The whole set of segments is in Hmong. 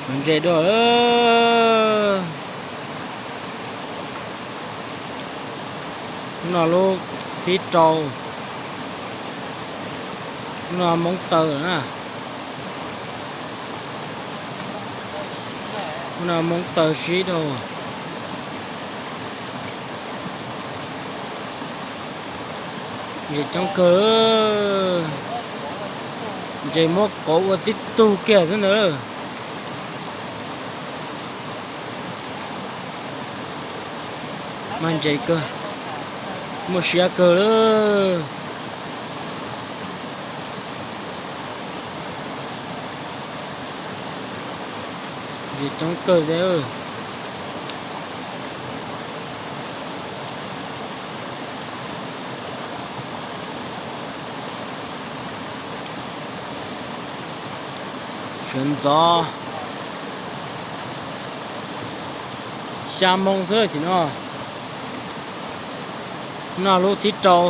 Ntses dua. Hnub no lub thib rau, hnub no Hmoob taw na. Hnub no Hmoob taw sib rau. Ntses coob kawg. Ntses muab kauv ua tib tug kiag xwb ntawd. Mag ntses kawg, muaj siab kawg lawm. Ntses coob kawg thiab. Sawv ntxov xya moo xwb tim no. Noj lub thib rau.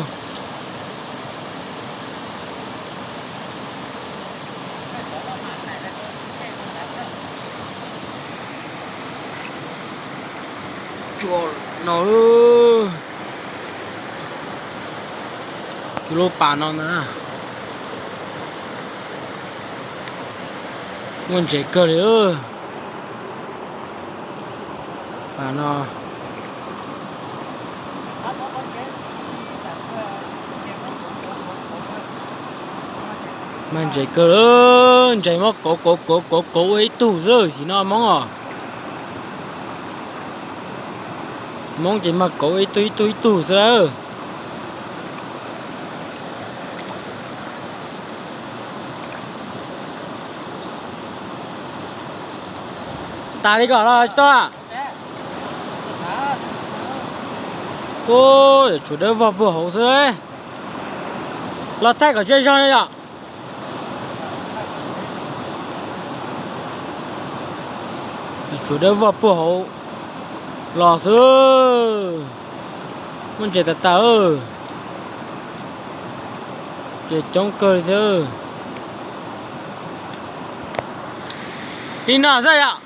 Tsuas no, lub pas no na, muaj ntses kawg li. Pas no mag ntses kawg, ntses muab kauv kauv kauv kauv kauv ua ib tug xwb tim no Hmoob os. Hmoob ces mag kauv ib tug ib tug ib tug xwb lawm. Tas li ko los tsis tau. Ua, tshuav dawb vog puag hauv xwb. Los thaij kom tsawg zog no yom. Tshuav dawb vog puag hauv los xwb. Muaj ntses tas tas. Ntses coob kawg li thiab. Li no xwb yom.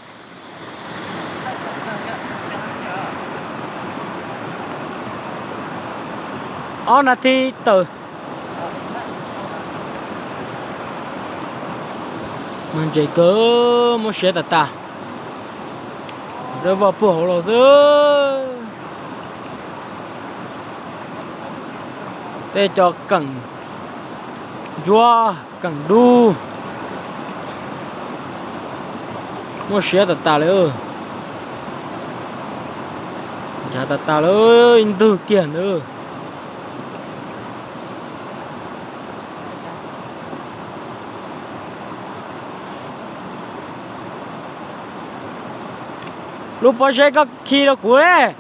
Ob nas this tawm. Mag ntses kawg, muaj siab tas tas. Dawb vog puag hauv los xwb. Tej cov keem ntsuab keem dub. Muaj siab tas tas li. Ncav tas tas li, ib ntwg kiag ntawd. Lub pob zeb koj khi rau kuv li.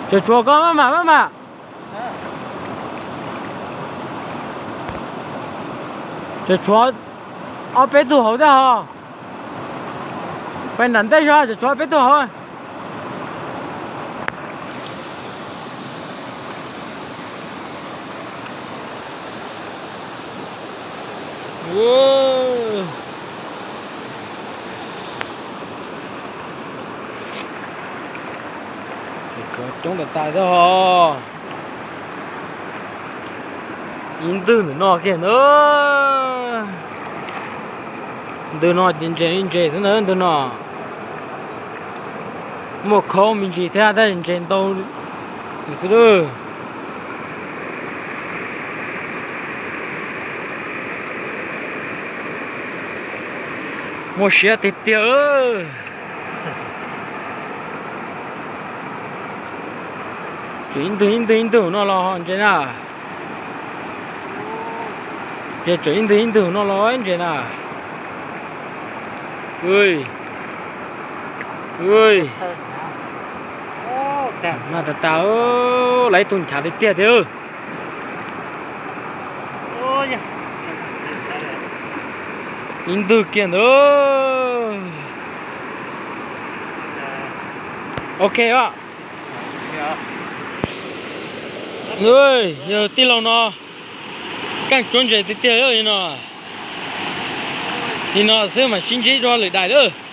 Tsawm tshuav koj maj mam maj mam. Tsawm tshuav ob peb tug hauv thiab hos. Pais nram ntej zog, tsawm tshuav ob peb tug hauv. Coob tas tas thiab hos. Ib ntwg ntawm no kiag ntag. Ntawm no ces ntses li ntses xwb ntag ntawm no. Muaj khaub me ntsis thiab tab sis ntses ntau xwb. Muaj siab tiag tiag. Tseem ib ntwg ib ntwg ib ntwg no los ntses na. Ces tseem ib ntwg ib ntwg no los ntses na. Mag tas tas, lawv ib tug nchav tiag tiag tiag. Ib ntwg kiag ntawd. Ok os. Yog tij laug no. Keej tsuab ntses tiag tiag li no. Li no xwb mas sib ntsib dua lwm daim lawm.